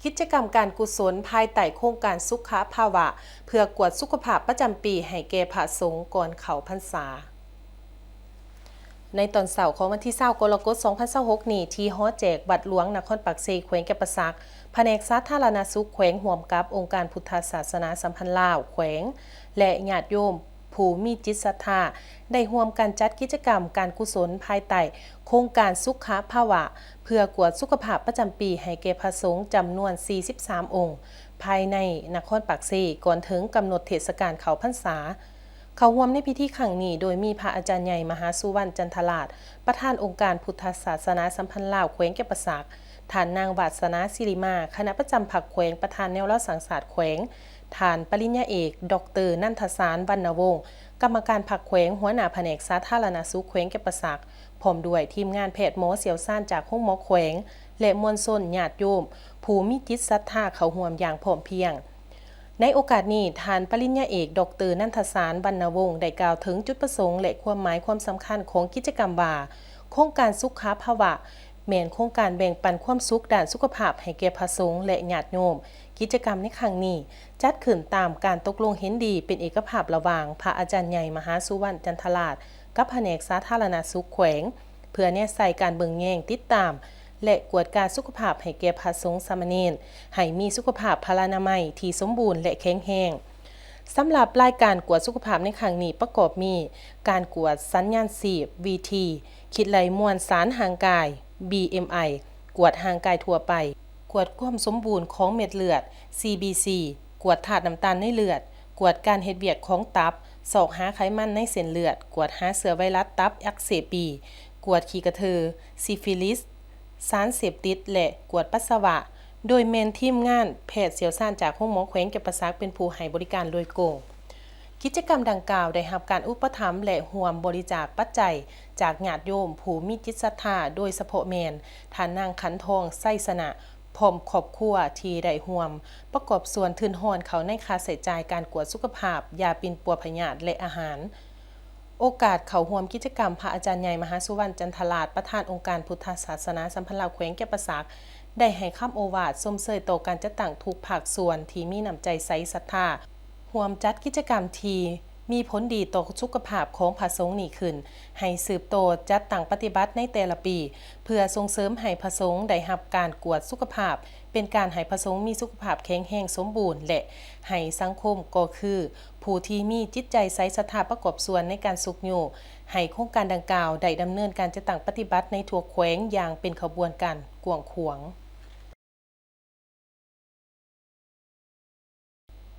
ກິດຈະກຳການກຸສົນພາຍໃຕ້ໂຄງການສຸຂະພາວະ ເພື່ອກວດສຸຂະພາບປະຈຳປີໃຫ້ແກ່ພະສົງກ່ອນເຂົ້າພັນສາ. ໃນຕອນເຊົ້າຂອງວັນທີຊາວ ກໍລະກົດ ສອງພັນຊາວຫົກນີ້ ທີ່ຫໍແຈກວັດຫຼວງນະຄອນປາກເຊ ແຂວງຈຳປາສັກ, ພະແນກສາທາລະນະສຸກແຂວງ ຮ່ວມກັບອົງການພຸດທະສາສະໜາສຳພັນລາວແຂວງ ແລະ ຍາດໂຍມຜູ້ມີຈິດສັດທາ ໄດ້ຮ່ວມກັນຈັດກິດຈະກຳການກຸສົນພາຍໃຕ້ໂຄງການສຸຂະພາວະ ເພື່ອກວດສຸຂະພາບປະຈຳປີໃຫ້ແກ່ພະສົງຈຳນວນສີ່ສິບສາມອົງ ພາຍໃນນະຄອນປາກເຊ ກ່ອນເຖິງກຳນົດເທດສະການເຂົ້າພັນສາ. ເຂົ້າຮ່ວມໃນພິທີຄັ້ງນີ້ ໂດຍມີພະອາຈານໃຫຍ່ ມະຫາສຸວັນ ຈັນທະລາດ ປະທານອົງການພຸດທະສາສະໜາສຳພັນລາວແຂວງຈຳປາສັກ, ທ່ານນາງ ວາດສະໜາ ສິລິມາ ຄະນະປະຈຳພັກແຂວງ, ປະທານແນວລາວສ້າງຊາດແຂວງ, ທ່ານປະລິນຍາເອກ ດອກເຕີ ນັນທະສານ ວັນນະວົງ ກຳມະການພັກແຂວງ, ຫົວໜ້າພະແນກສາທາລະນະສຸກແຂວງຈຳປາສັກ, ພ້ອມດ້ວຍທີມງານແພດໝໍຊ່ຽວຊານຈາກໂຮງໝໍແຂວງ ແລະ ມວນຊົນ, ຍາດໂຍມ ຜູ້ມີຈິດສັດທາເຂົ້າຮ່ວມຢ່າງພ້ອມພຽງ. ໃນໂອກາດນີ້, ທ່ານປະລິນຍາເອກ ດອກເຕີ ນັນທະສານ ວັນນະວົງ ໄດ້ກ່າວເຖິງຈຸດປະສົງ ແລະ ຄວາມໝາຍຄວາມສຳຄັນຂອງກິດຈະກຳວ່າ, ໂຄງການສຸຂະພາວະ ແມ່ນໂຄງການແບ່ງປັນຄວາມສຸກດ້ານສຸຂະພາບໃຫ້ແກ່ພະສົງ ແລະ ຍາດໂຍມ. ກິດຈະກຳໃນຄັ້ງນີ້ ຈັດຂຶ້ນຕາມການຕົກລົງເຫັນດີເປັນເອກະພາບລະຫວ່າງພະອາຈານໃຫຍ່ ມະຫາສຸວັນ ຈັນທະລາດ ກັບພະແນກສາທາລະນະສຸກແຂວງ ເພື່ອແນໃສ່ການເບິ່ງແຍງ, ຕິດຕາມ ແລະ ກວດກາສຸຂະພາບໃຫ້ແກ່ພະສົງສາມະເນນ ໃຫ້ມີສຸຂະພາບພະລານາໄມທີ່ສົມບູນ ແລະ ແຂງແຮງ. ສຳລັບລາຍການກວດສຸຂະພາບໃນຄັ້ງນີ້ປະກອບມີ ການກວດສັນຍານຊີບ, ວີທີ, ຄິດໄລ່ມວນສານຮ່າງກາຍ, ບີເອັມໄອ, ກວດຮ່າງກາຍທົ່ວໄປ, ກວດຄວາມສົມບູນຂອງເມັດເລືອດ, ຊີບີຊີ, ກວດທາດນ້ຳຕານໃນເລືອດ, ກວດການເຮັດວຽກຂອງຕັບ, ຊອກຫາໄຂມັນໃນເສັ້ນເລືອດ, ກວດຫາເຊື້ອໄວຣັສຕັບອັກເສບບີ, ກວດຂີ້ກະເທີ, ຊີຟີລິສ, ສານເສບຕິດ ແລະ ກວດປັດສະວະ, ໂດຍແມ່ນທີມງານແພດຊ່ຽວຊານຈາກໂຮງໝໍແຂວງຈຳປາສັກເປັນຜູ້ໃຫ້ບໍລິການໂດຍກົງ. ກິດຈະກຳດັ່ງກ່າວໄດ້ຮັບການອຸປະຖຳ ແລະ ຮ່ວມບໍລິຈາກປັດໄຈຈາກຍາດໂຍມຜູ້ມີຈິດສັດທາ, ໂດຍສະເພາະແມ່ນທ່ານນາງ ຂັນທອງ ໄຊຊະນະ ພ້ອມຄອບຄົວທີ່ໄດ້ຮ່ວມປະກອບສ່ວນທຶນຮອນເຂົ້າໃນຄ່າໃຊ້ຈ່າຍການກວດສຸຂະພາບຢາປິ່ນປົວພະຍາດ ແລະ ອາຫານ. ໂອກາດເຂົ້າຮ່ວມກິດຈະກຳ, ພະອາຈານໃຫຍ່ ມະຫາສຸວັນ ຈັນທະລາດ ປະທານອົງການພຸດທະສາສະໜາສຳພັນລາວແຂວງຈຳປາສັກ ໄດ້ໃຫ້ຄຳໂອວາດຊົມເຊີຍຕໍ່ການຈັດຕັ້ງທຸກພາກສ່ວນທີ່ມີນ້ຳໃຈໃສສັດທາ ຮ່ວມຈັດກິດຈະກຳທີ່ມີຜົນດີຕໍ່ສຸຂະພາບຂອງພະສົງນີ້ຂຶ້ນ ໃຫ້ສືບຕໍ່ຈັດຕັ້ງປະຕິບັດໃນແຕ່ລະປີ ເພື່ອສົ່ງເສີມໃຫ້ພະສົງໄດ້ຮັບການກວດສຸຂະພາບ, ເປັນການໃຫ້ພະສົງມີສຸຂະພາບແຂງແຮງສົມບູນ ແລະ ໃຫ້ສັງຄົມກໍຄືຜູ້ທີ່ມີຈິດໃຈໃສສັດທາປະກອບສ່ວນໃນການຊຸກຍູ້ໃຫ້ໂຄງການດັ່ງກ່າວໄດ້ດຳເນີນການຈັດຕັ້ງປະຕິບັດໃນທົ່ວແຂວງຢ່າງເປັນຂະບວນການກວ້າງຂວາງ.